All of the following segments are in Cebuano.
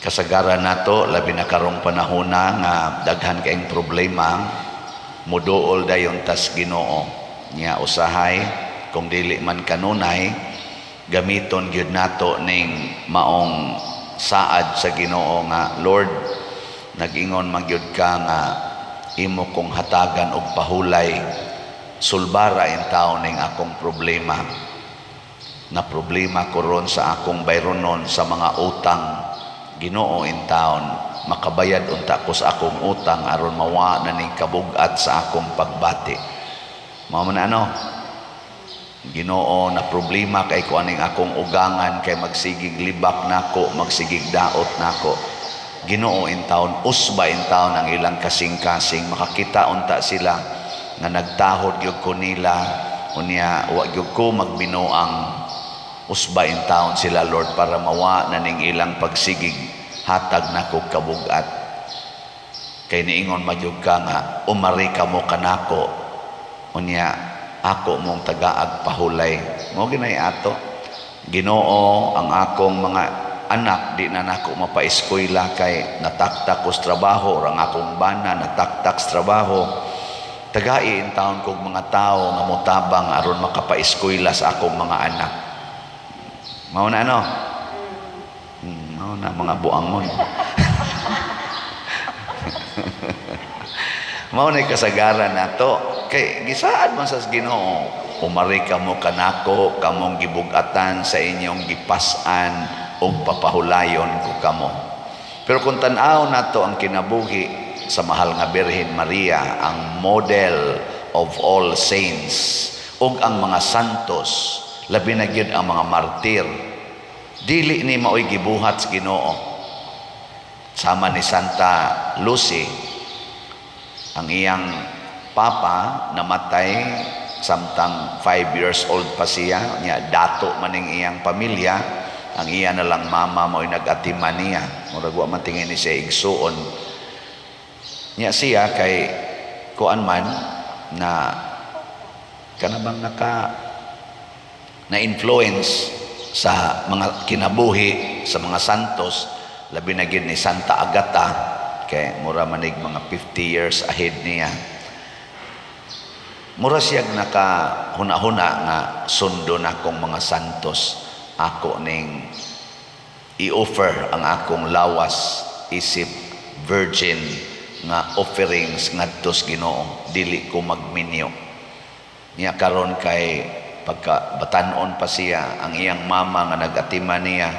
Kasagaran nato, labi na karong panahona nga daghan kaayong problema, muduol dayon tas Ginoo. Nya usahay kung dili man kanunay, gamiton gyud nato ning maong saad sa Ginoo nga, "Lord, nag-ingon man gyud ka nga imo kong hatagan og pahulay. Sulbara intawon ning akong problema. Na problema ko ron sa akong bayronon sa mga utang. Ginoo, intawon makabayad unta ko sa akong utang aron mawa na ning kabugat sa akong pagbati." Mao man ano, "Ginoo, na problema kay ko aning akong ugangan kay magsigig libak nako, magsigig daot nako. Ginoo, intawon usba intawon ang ilang kasing-kasing, makakita unta sila nga nagtahod gyud ko nila. Unya wa gyud ko magbinuang. Usba intawon sila, Lord, para mawa na ning ilang pagsigig hatag nako kabugat. Kay niingon man gyud ka nga umari kamo kanako, unya ako mong tagaag pahulay." Mao ginay ato. "Ginoo, ang akong mga anak di na nako mapaeskwela kay nataktak ko sa trabaho, or ang akong bana nataktak sa trabaho. Tagai intawon kog mga tao nga motabang aron makapaeskwela sa akong mga anak." Mao na ano? Mao na mga buangon. Mao na kasagaran nato kay gisaad man sa Ginoo, "Umari kamo kanako, kamong gibugatan sa inyong gipas-an, ug papahulayon ko kamo." Pero kung tan-aw nato ang kinabuhi sa mahal nga Birhen Maria, ang model of all saints, ug ang mga santos, labi na gyud ang mga martir, dili ni maoy gibuhat sa Ginoo. Sama ni Santa Lucy, ang iyang papa namatay samtang 5 years old pa siya. Nya dato maning iyang pamilya, ang iya na lang mama mo'y nag-atiman niya, murag wa man tingin ni siya igsuon. Nya siya kay kuan man na kana bang naka na influence sa mga kinabuhi sa mga santos, labi na gyud ni Santa Agata, kay mura manig mga 50 years ahead niya. Mura siya naka huna-huna nga sundo na akong mga santos, ako ning i-offer ang akong lawas isip virgin nga offerings ngadto sa Ginoo, dili ko magminyo. Niya karon kay pagka batanon pa siya, ang iyang mama nga nag-atiman niya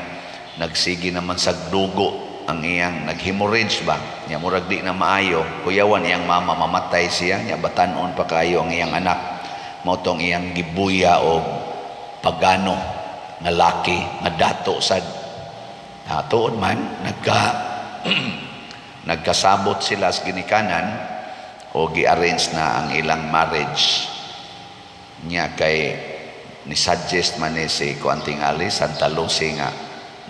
nagsigi naman sa dugo, ang iyang nag-hemorrhage ba niya, murag di na maayo. Kuyawan iyang mama, mamatay siya. Niya batanon pa kayo ang iyang anak. Mao tong iyang gibuya og pagano nga laki nga dato sad. Tuod man nagkasabot sila sa ginikanan o gi-arrange na ang ilang marriage. Niya kay ni suggest man ni si kuan tingali, Santa Lucy, nga,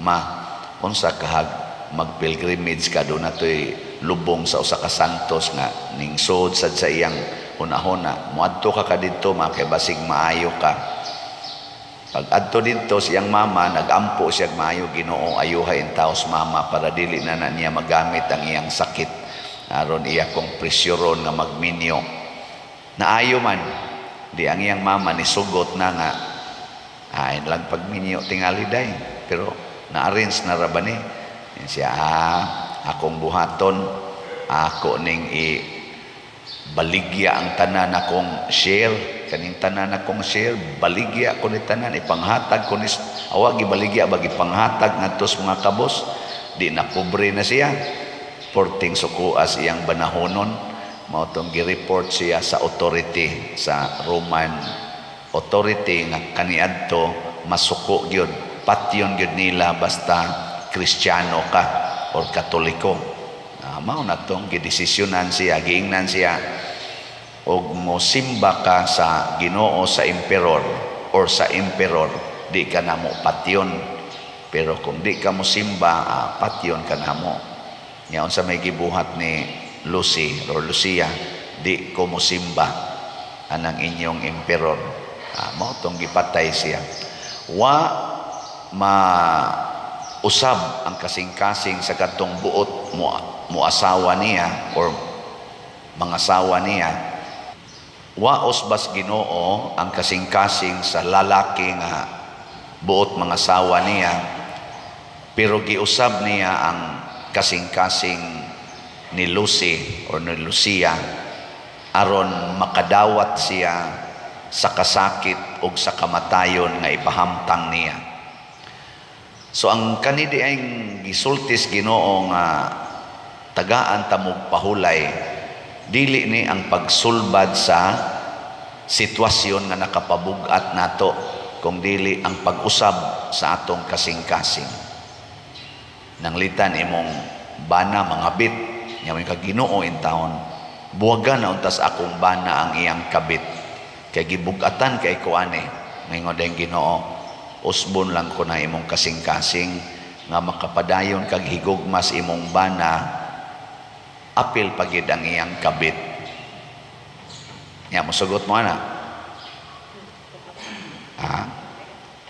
"Ma, unsa kahag mag-pilgrimage ka? Do natoy lubong sa usa ka santos nga ningsod sad sa iyang hunahuna. Moadto ka ka didto, ma, kay basig maayo ka." Pag adto didto siyang mama, nagampo siya, "Maayo Ginoo, ayuha intaws mama para dili na na niya magamit ang iyang sakit aron iya kong presyuron nga magminyo." Naayo man di ang iyang mama, ni sugot na nga ay lang pagminyo tingali day, pero na-arrange na ra ba ni yan siya, "Akong buhaton, ako ning i baligya ang tanan akong share, kaning tanan akong share, baligya ko ni tanan, ipanghatag ko ni awa gibaligya ba, gipanghatag ngadto sa mga kabos." Di na pobre na siya, porting sukuas iyang banahonon. Mao tong gi-report siya sa authority, sa Roman authority, nga kaniadto masuko gyud, patyon gyud nila basta Kristiyano ka or Katoliko. Mao na tong gidesisyonan siya, giingnan siya, og mosimba ka sa Ginoo sa emperor or sa emperor, di ka namo patyon, pero kung di ka mosimba, patyon ka namo. Nya unsa may gibuhat ni Lucy or Lucia? "Di ko mosimba anang inyong emperor." Mao tong gipatay siya. Wa ma usab ang kasing-kasing sa katong buot mo mo asawa niya or mga asawa niya. Waos bas Ginoo ang kasing-kasing sa lalaki nga buot mga asawa niya, pero giusab niya ang kasing-kasing ni Lucy or ni Lucia aron makadawat siya sa kasakit o sa kamatayon nga ipahamtang niya. So ang kani diayng gisultis Ginoo nga tagaan tamog pahulay, dili ni ang pagsulbad sa sitwasyon nga nakapabug-at nato, kung dili ang pag-usab sa atong kasing-kasing. Nanglitan imong bana mangabit nya may ka, "Ginoo intawon, buwagan na untas akong bana ang iyang kabit kay gibug-atan kay ko ani." Ngayon din, "Ginoo, usbon lang ko na imong kasing-kasing nga makapadayon kag higugmas imong bana apil pagid ang iyang kabit." Nya musugot mo ana? Ha?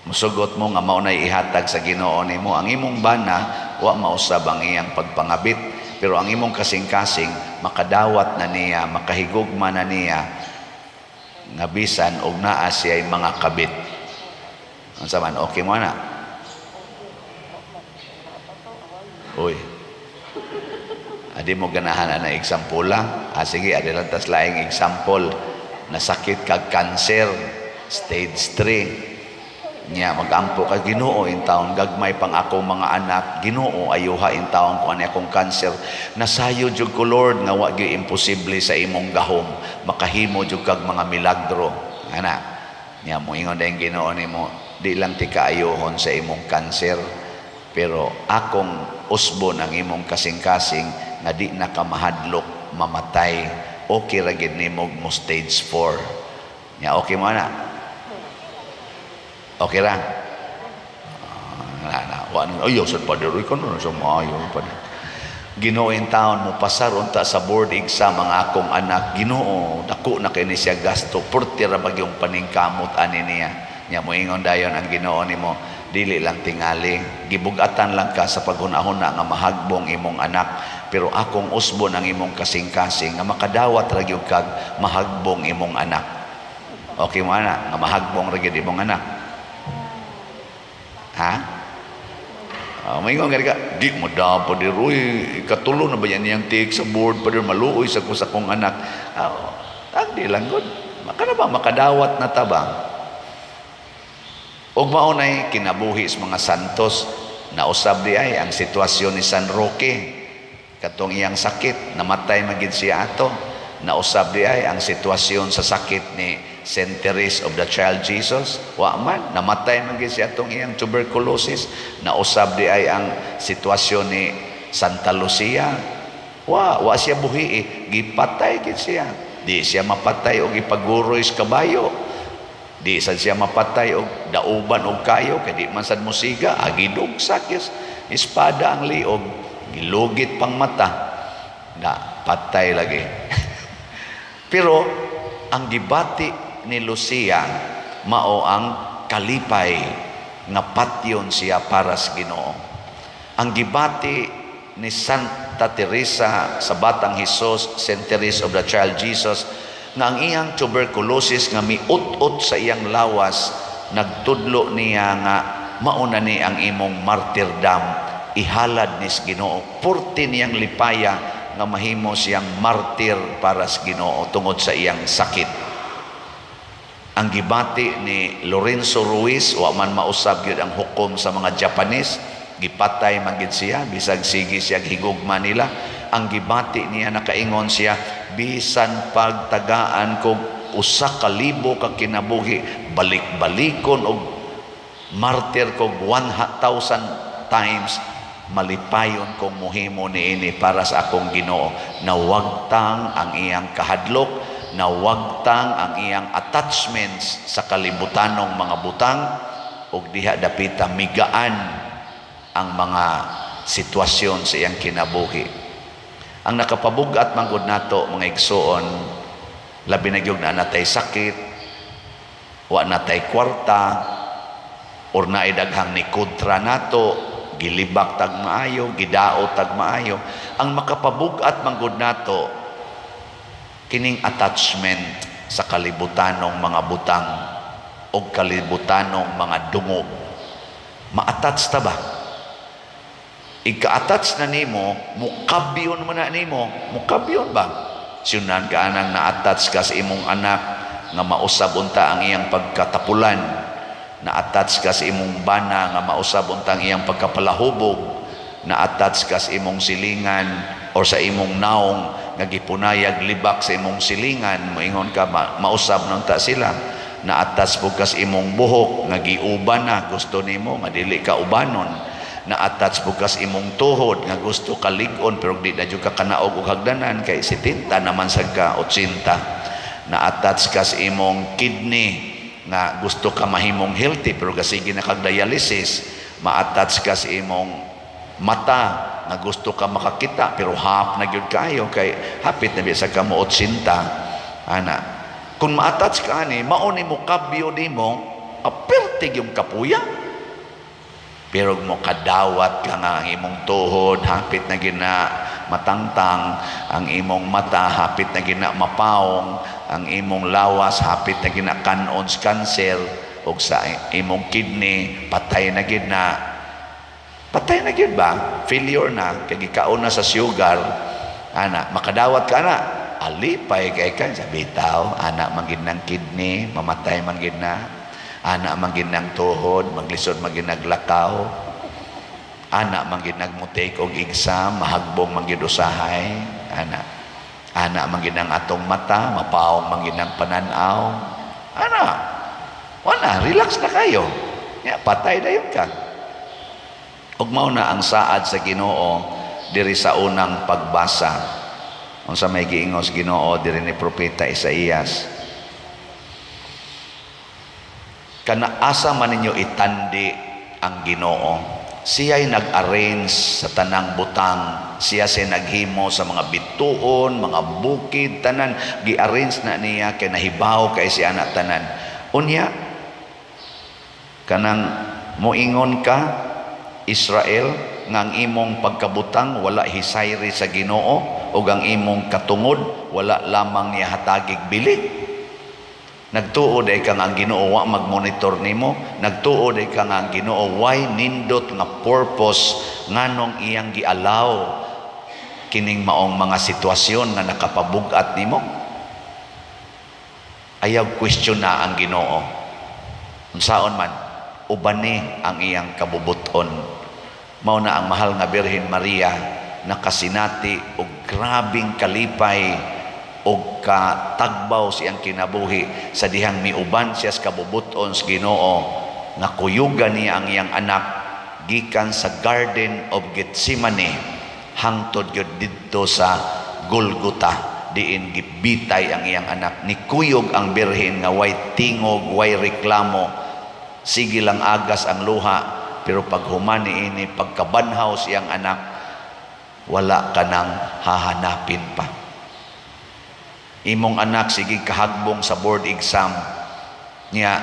Musugot mo nga mao nay ihatag sa Ginoo nimo? Ang imong bana wa mausab ang iyang pagpangabit, pero ang imong kasing-kasing makadawat na niya, makahigugma na niya nga bisan og naa siya'y mga kabit. Unsa man, okay mo na? Uy. Adi mo ganahan na example lang? Ah, sige, adi lang tas laing example. Nasakit kag cancer, stage 3. Nya magampo ka, "Ginoo intawon, gagmay pang akong mga anak. Ginoo, ayuha intawon ko ani akong cancer. Nasayo jud ko, Lord, nga wa gyud imposible sa imong gahom. Makahimo jud kag mga milagro." Ana. Nya moingon dayon Ginoo nimo, "Di lang ti kaayuhon sa imong cancer, pero akong usbon ang imong kasing-kasing nga di na ka mahadlok mamatay. Okay ra gid nimo mo stage 4." Nya okay mo na? Okay ra? Ah, na na wa na ayo sad, Father. Uy, kano na sa maayo, Father. "Ginoo intawon, mo pasar unta sa board exam ang akong anak. Ginoo, dako na kay ni siya gasto, purti ra bagyong paningkamot ani niya." Nya moingon dayon ang Ginoo nimo, "Dili lang tingali gibugatan lang ka sa paghuna-huna nga mahagbong imong anak, pero akong usbon ang imong kasing-kasing nga makadawat ra gyud kag mahagbong imong anak." Okay mo ana nga mahagbong ra gyud imong anak? Ha? Ah, may nga ka, "Di mo dapat di roy, katulo na ba yan niyang take sa board pa, maluoy sa ko sa kong anak." Ah, di lang gud. Maka na ba makadawat na ta ba? Ug mao nay kinabuhi sa mga santos. Nausab di ay ang sitwasyon ni San Roque, katong iyang sakit, namatay man gid siya ato. Nausab di ay ang sitwasyon sa sakit ni Saint Therese of the Child Jesus. Wa man, namatay man gid siya atong iyang tuberculosis. Nausab di ay ang sitwasyon ni Santa Lucia. Wa siya buhi eh. Gipatay gid siya. Di siya mapatay og ipaguroy sa kabayo. Di sad siya mapatay og dauban og kayo kay di man sad musiga, agidugsak yes. Espada ang liog, gilugit pang mata. Na patay lagi. Pero ang gibati ni Lucia mao ang kalipay nga patyon siya para sa Ginoo. Ang gibati ni Santa Teresa sa Batang Hesus, Saint Teresa of the Child Jesus, nga ang iyang tuberculosis nga miut-ut sa iyang lawas, nagtudlo niya nga mauna ni ang imong martyrdom, ihalad ni sa Ginoo. Purti niyang lipaya nga mahimo siyang martir para sa Ginoo tungod sa iyang sakit. Ang gibati ni Lorenzo Ruiz, wa man mausab gyud ang hukom sa mga Japanese, gipatay man gid siya bisag sige siya higugma nila. Ang gibati niya, nakaingon siya, "Bisan pagtagaan kog 1,000 ka kinabuhi, balik-balikon og martir kog 1,000 times, malipayon kong muhimo niini para sa akong Ginoo." Nawagtang ang iyang kahadlok, nawagtang ang iyang attachments sa kalibutanong mga butang, ug diha dapita migaan ang mga sitwasyon sa iyang kinabuhi. Ang nakapabugat man gud nato, mga igsuon, labi na gyud na natay sakit, wa natay kwarta, or naay daghang ni kontra nato. Gilibak tag maayo, gidaot tag maayo. Ang makapabug-at manggod nato kining attachment sa kalibutanong mga butang o kalibutanong mga dungog. Ma-attach ta ba? Ika-attach na nimo, mukabyon mo na nimo, mukabyon ba? Siyunan ka anang na-attach ka sa imong anak nga mausab unta ang iyang pagkatapulan, na-attach ka sa imong bana nga mausab unta ang iyang pagkapalahubog, na-attach ka sa imong silingan or sa imong naong nga gipunayag libak sa imong silingan, moingon ka mausab na unta sila. Na-attach pud ka sa imong buhok nga giuban na, gusto nimo nga dili ka ubanon. Na-attach pud ka sa imong tuhod nga gusto ka lig-on pero di na jud ka kanaog og hagdanan kay 70 naman sad ka, 80. Na-attach ka sa imong kidney nga gusto ka mahimong healthy pero kasige na kag dialysis. Ma-attach ka sa imong mata nga gusto ka makakita pero half na gyud kaayo kay hapit na biya sa ka mo 80 ana. Kung ma-attach ka ani, mao ni mo kabyo nimo, aperte yung kapuya. Pero mo kadawat ka nga ang imong tuhod hapit na gina matangtang, ang imong mata hapit na gina mapaong, ang imong lawas hapit na gina kanon sa cancer, ug sa imong kidney patay na gid na, patay na gid ba, failure na kay gikaon na sa sugar ana. Makadawat ka na, alipay kay ka sa bitaw ana man gid ng kidney, mamatay man gid na ana, man gid ng tuhod, maglisod man gid naglakaw ana, man gid nagmo-take og exam, mahagbong man gid usahay ana, ana man gid ang atong mata, mapaong man gid ang pananaw ana. Wala, relax na kayo ya, patay dayon ka. Ug mao na ang saad sa Ginoo diri sa unang pagbasa. Unsa may giingos Ginoo diri ni Propeta Isaías? Kana asa man ninyo itandi ang Ginoo? Siya'y nag-arrange sa tanang butang. Siya siya naghimo sa mga bituon, mga bukid, tanan. Gi-arrange na niya kay nahibaw kay siya na tanan. Unya, kanang moingon ka, Israel, nga ang imong pagkabutang wala hisayri sa Ginoo ug ang imong katungod wala lamang niya hatagig bili. Nagtuo day ka nga ang Ginoo wa magmonitor nimo, nagtuo day ka nga ang Ginoo way nindot nga purpose nganong iyang gialaw kining maong mga sitwasyon nga nakapabug-at nimo. Ayaw question na ang Ginoo. Unsaon man, ubani ang iyang kabubuton. Mao na ang mahal nga Birhen Maria nakasinati og grabing kalipay og katagbaw siyang kinabuhi sa dihang miuban siya sa kabubuton sa Ginoo nga kuyugan niya ang iyang anak gikan sa Garden of Gethsemane hangtod gyud didto sa Golgota diin gibitay ang iyang anak. Nikuyog ang birhen nga way tingog, way reklamo, sige lang agas ang luha, pero pag human niini, pagkabanhaw siyang anak, wala ka nang hahanapin pa. Imong anak sige kahagbong sa board exam niya,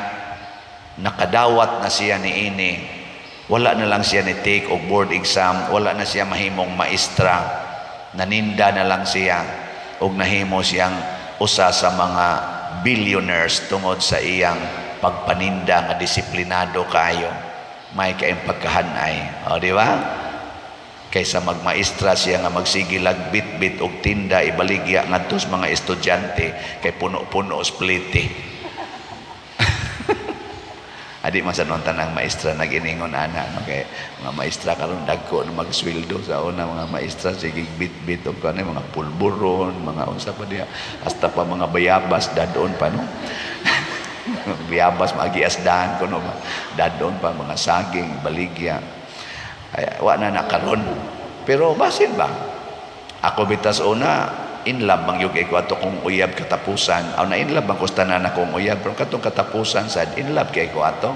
nakadawat na siya niini, wala na lang siya ni take og board exam, wala na siya mahimong maestra, naninda na lang siya og nahimo siyang usa sa mga billionaires tungod sa iyang pagpaninda nga disiplinado kaayo, may kaayong pagkahanay. O, di ba? Kaysa magmaestra siya nga magsige lag bit-bit og tinda, ibaligya ngadto sa mga estudyante kay puno-puno sa plite. Adi man sa noon tanang maestra nag-iningon ana, no? Kay mga maestra karon dagko na magsweldo. Sa una, mga maestra sige bit-bit og kanay mga pulburon, mga unsa pa diha, hasta pa mga bayabas dadon pa, no? Bayabas magiasdahan kuno ba, dadon pa mga saging baligya. Ay, wa na na karon, pero basin ba ako bitas una in love bang yung ko ato kong uyab katapusan. Aw, na in love bang ko sa tanan akong uyab, pero katong katapusan sad in love kay ko ato.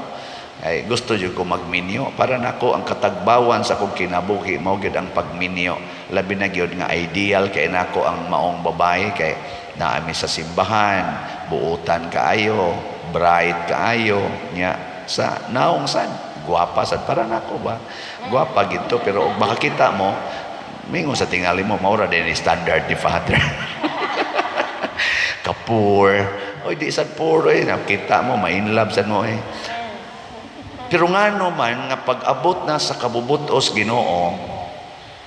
Ay, gusto jud ko magminyo. Para nako, ang katagbawan sa akong kinabuhi mao gyud ang pagminyo, labi na gyud nga ideal kay nako ang maong babae kay naami sa simbahan, buutan kaayo, bright kaayo nya sa naong sad. Gwapa sad para nako ba? Gwapa gito, pero og makakita mo, mingon sa tingali mo, mao ra din ni standard ni Father. Ka-poor. Oy, di sad poor eh. Nakita mo, ma-in love sad mo eh. Pero ngano man nga pag-abot na sa kabubutos Ginoo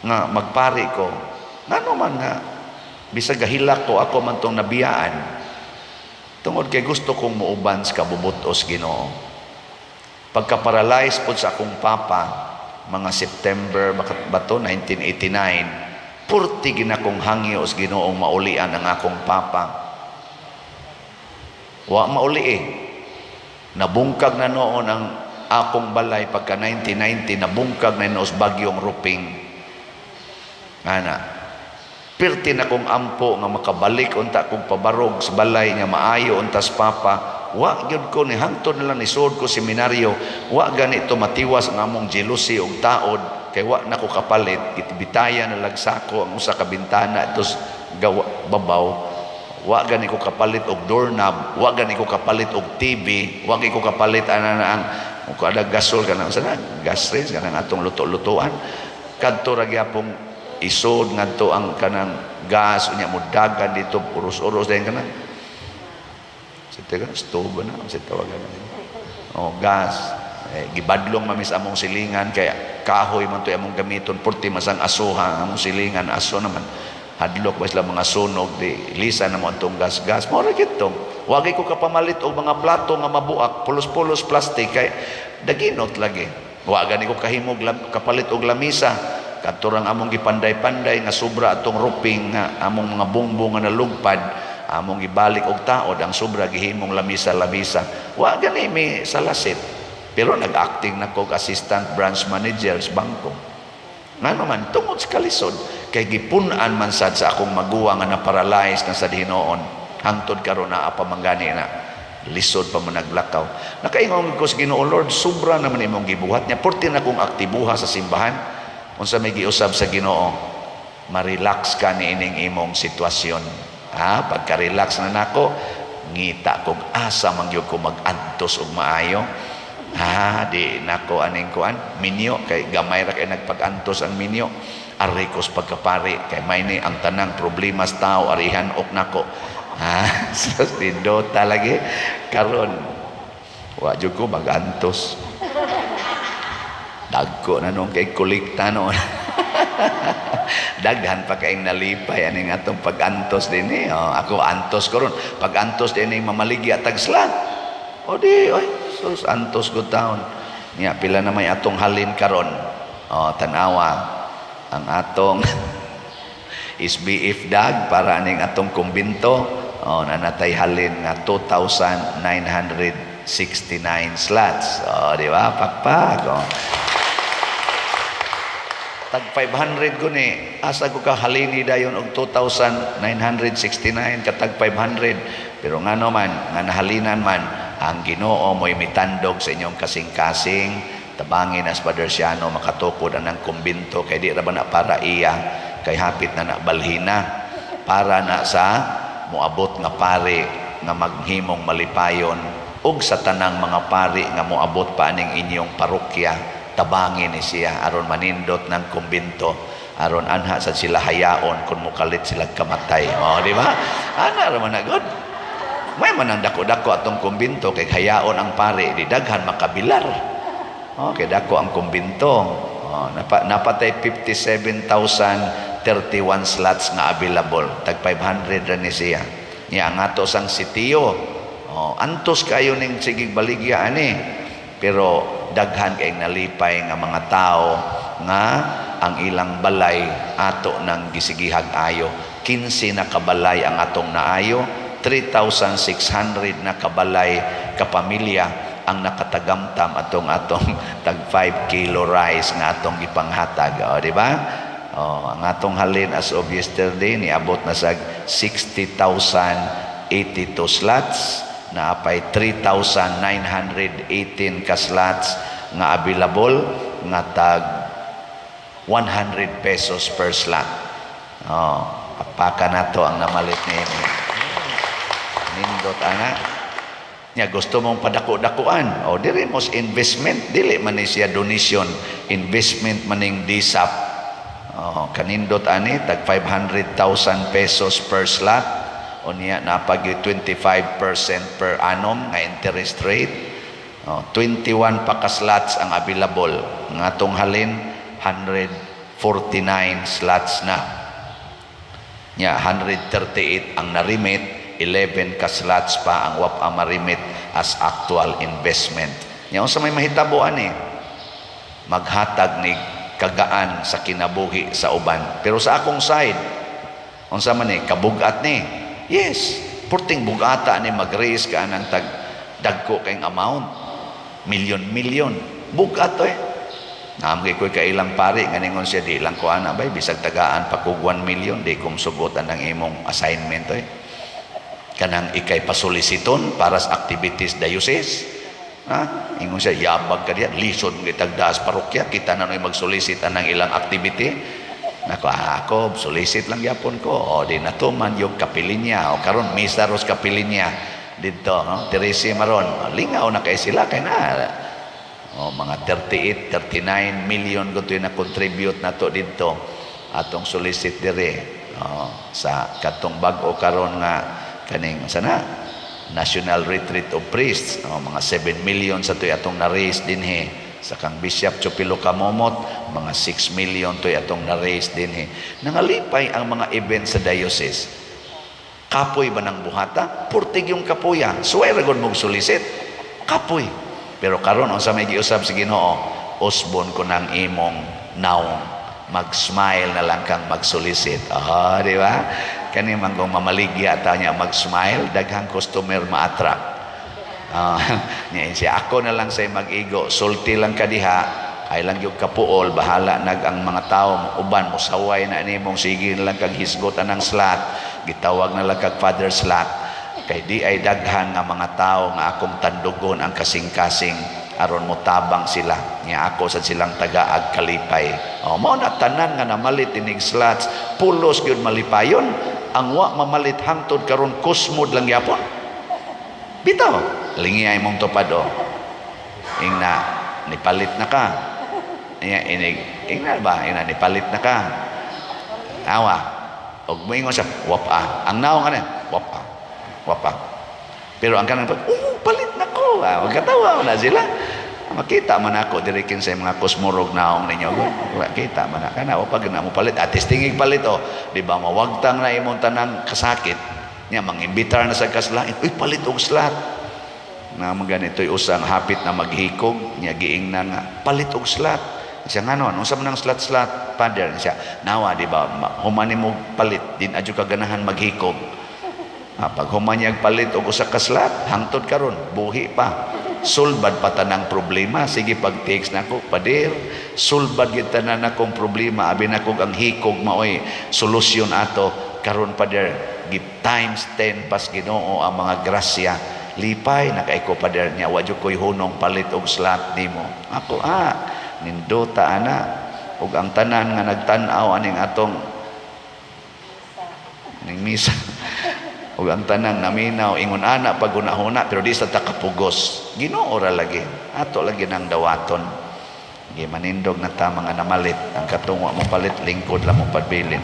nga magpari ko, ngano man nga bisag gahilak ko, ako man tong nabiyaan, tungod kay gusto kong muuban sa kabubutos Ginoo. Pagka-paralyze pod sa akong papa, mga September ba to, 1989, purti ginakong hangyo sa Ginoong maulian ang akong papa. Wa mauli eh. Nabungkag na noon ang akong balay pagka 1990, nabungkag na noos bagyong Ruping. Ana. Pirti na kong ampo nga makabalik unta kong pabarog sa balay nga maayo untas papa. Wa gyud ko ni hangtod na lang nisud ko seminaryo. Wa ganito matiwas ang among jealousy og taod kay wa na ko kapalit. Bitaya na lagsako ang usa ka bintana tos gawa babaw. Wa gani ko kapalit og doorknob, wa gani ko kapalit og TV, wa gani ko kapalit ana na ang kada gasol kanang sana gas range kanang atong luto-lutuan. Kadto ra gyapong isod ngadto ang kanang gas, unya mo dagan dito, uros-uros din kanang sa teka stove na sa tawagan na. Oh, gas eh, gibadlong mamis among silingan kay kahoy man to among gamiton, purti masang asuha among silingan, aso naman, hadlok ba sila mga sunog, di lisa na mo atong gas gas mo ra gito. Wagi ko kapamalit og mga plato nga mabuak, pulos-pulos plastic kay daginot lagi. Wa gani ko kahimog kapalit og lamisa, kadto rang among gipanday-panday nga sobra atong roofing nga among mga bongbong nga nalugpad, among gibalik og taod ang sobra, gihimong lamisa-lamisa. Wa gani mi salasit, pero nag-acting na kog assistant branch manager sa bangko. Ngano man? Tungod sa kalisod kay gipun-an man sad sa akong maguwang nga na-paralyze na sa hinoon. Hangtod karon naa pa man gani na, lisod pa man naglakaw. Nakaingon ko sa Ginoo, "Lord, sobra naman imong gibuhat niya, purti na kong aktibuha sa simbahan." Unsa may giusab sa Ginoo? "Ma-relax ka niining imong sitwasyon." Ha, pagka-relax na nako, ngita kog asa man gyud ko mag-antos og maayo. Ha, di nako aning kuan, minyo kay gamay ra kay nagpag-antos ang minyo. Ari ko sa pagkapari kay may ni ang tanang problema sa tao arihan ok nako. Ha, sus, nindota lagi karon. Wa jud ko mag-antos. Dagko na nung kay kolekta noon. Daghan pa kayong nalipay aning atong pag-antos din eh. Oh, ako antos ko ron. Pag-antos din eh, mamaligya tag slot. O di, oy, sus, antos ko taon. Nya, pila na may atong halin karon. Oh, tanawa ang atong SBF dag para aning atong kumbinto. Oh, nanatay halin nga 2,969 slots. Oh, di ba? Pakpak. Oh. Tag 500 ko ni, asa ko ka halini dayon og 2,969 katag 500? Pero ngano man nga nahalinan man, ang Ginoo mo'y mitandog sa inyong kasing-kasing. Tabangi na sa Father Siano makatukod anang kumbinto kay di ra ba na para iya, kay hapit na na balhina, para na sa moabot nga pari nga maghimong malipayon ug sa tanang mga pari nga moabot pa aning inyong parokya. Tabangi ni siya aron manindot ng kumbinto, aron anha sa sila hayaon kung mukalit sila kamatay. Oh, di ba? Ana ra man na good. May man ang dako-dako atong kumbinto kay hayaon ang pare, di daghan makabilar. Oh, kay dako ang kumbinto. Oh, napatay 57,031 slots nga available. Tag 500 ra ni siya. Nya ang ato sang sitio. Oh, antos kayo ning sigig baligya ani. Pero daghan kay nalipay nga mga tao nga ang ilang balay ato nang gisigihag ayo. 15 na kabalay ang atong naayo, 3,600 na kabalay kapamilya ang nakatagamtam atong atong tag 5 kilo rice nga atong gipanghatag. O, di ba? O, ang atong halin as of yesterday niabot na sa 60,082 slots, naapay 3,918 ka slots nga available nga tag 100 pesos per slot. Oh, apaka na to ang namalit ni nindot ana. Nya gusto mong padako-dakuan, o diri mo sa investment, dili man ni siya donation, investment maning DSAP. Oh, kanindot ani, tag 500,000 pesos per slot. Unya napag 25% per annum nga interest rate. Oh, 21 pa ka slots ang available. Nga atong halin, 149 slots na. Nya 138 ang na-remit, 11 ka slots pa ang wa pa ma-remit as actual investment. Nya unsa may mahitabo ani? Maghatag ni kagaan sa kinabuhi sa uban. Pero sa akong side, unsa man ni kabugat ni? Yes, purting bugata ni mag-raise ka ng tag dagko kayong amount. Milyon-milyon. Bugat to eh. Naam ko'y kailang pari, nga ningon siya, "Di lang ko ana bay, bisag tagaan pa kog 1 million, di ko sugotan ang imong assignment eh." Kanang ikay pasolisiton para sa activities diocese. Ha? Ingon siya, "Yabag ka diyan, lisod ng itagdaas parokya, kita na no'y magsolicit ang ilang activity." Nako, ah, ako, solicit lang yapon ko. O, di natuman yung kapilinya. O, karon misa ros kapilinya. Dito, no? Teresa maron. Lingaw na kay sila, kay na. O, mga 38, 39 million ko na contribute na to dito. Atong solicit dire. O, sa katong bag-o karon nga kaning sana National Retreat of Priests, o, mga 7 million sa to'y atong na-raise dinhi. Sa kang Bishop Chupilo Kamomot, mga 6 million to'y atong na-raise dinhi. Nangalipay ang mga event sa diocese. Kapoy ba ng buhata? Purtig yung kapuya. Suway ra gud mong solicit. Kapoy. Pero karon, unsa may giusab sa Ginoo? Usbon ko ng imong naong. Mag-smile na lang kang mag-solicit. Ah, di ba? Kani man kung mamaligya ta niya mag-smile, daghang customer ma-attract. Ah, niya siya, "Ako na lang say mag-igo, sulti lang ka diha, ay lang yung kapuol, bahala nag ang mga tao uban musaway na nimong sige na lang kag hisgot anang slot, gitawag na lang kag Father Slot, kay di ay daghan nga mga tao nga akong tandugon ang kasing-kasing aron mo tabang sila nya ako sa silang tagaag kalipay." Oh, mao na tanan nga namalit inig slots, pulos gyud malipayon. Ang wa mamalit hangtod karon, kusmod lang gyapon. Bitaw lingi ay mong tupad o ingna nipalit na ka niya inig ingna ba ingna nipalit na ka awa og moingon siya wapa ang naong ano wapa wapa, pero ang kanang pag, "Oh, palit na ko." Ah, magkatawa na sila. Makita man ako diri kinsay mga kusmurog naong ninyo. Wala kita man na kana o pag na mo palit atis tingig palit oh. Di ba mawagtang na imong tanang kasakit. Nya mangimbitar na sa kaslain. "Uy, palit og slot." Na mga ganito'y usang hapit na maghikog nya giingnan nga palit og slot. Siya, "Nganon, unsa man ang slot-slot, Father?" Siya, "Nawa, di ba, human mo palit, din adyo ka ganahan maghikog." Ah, pag humanyag palit og usa ka slot, hangtod karon buhi pa. Sulbad pa tanang problema. Sige, pag text nako, "Pader, sulbad gid tanan akong problema. Abi nako ang hikog maoy solusyon ato. Karon, Pader, give times 10 pas Ginoo ang mga grasya. Lipay na kay ko, Pader, nya wa jud ko'y hunong palit og slot nimo." Ako, ah, nindota ana. Ug ang tanan nga nagtan-aw aning atong ning misa ug ang tanan naminaw ingon ana pagunahuna, pero di sa takapugos. Ginoo ra lagi ato lagi nang dawaton. Gi manindog na ta mga namalit. Ang katong wa mo palit, lingkod lang mo pabilin.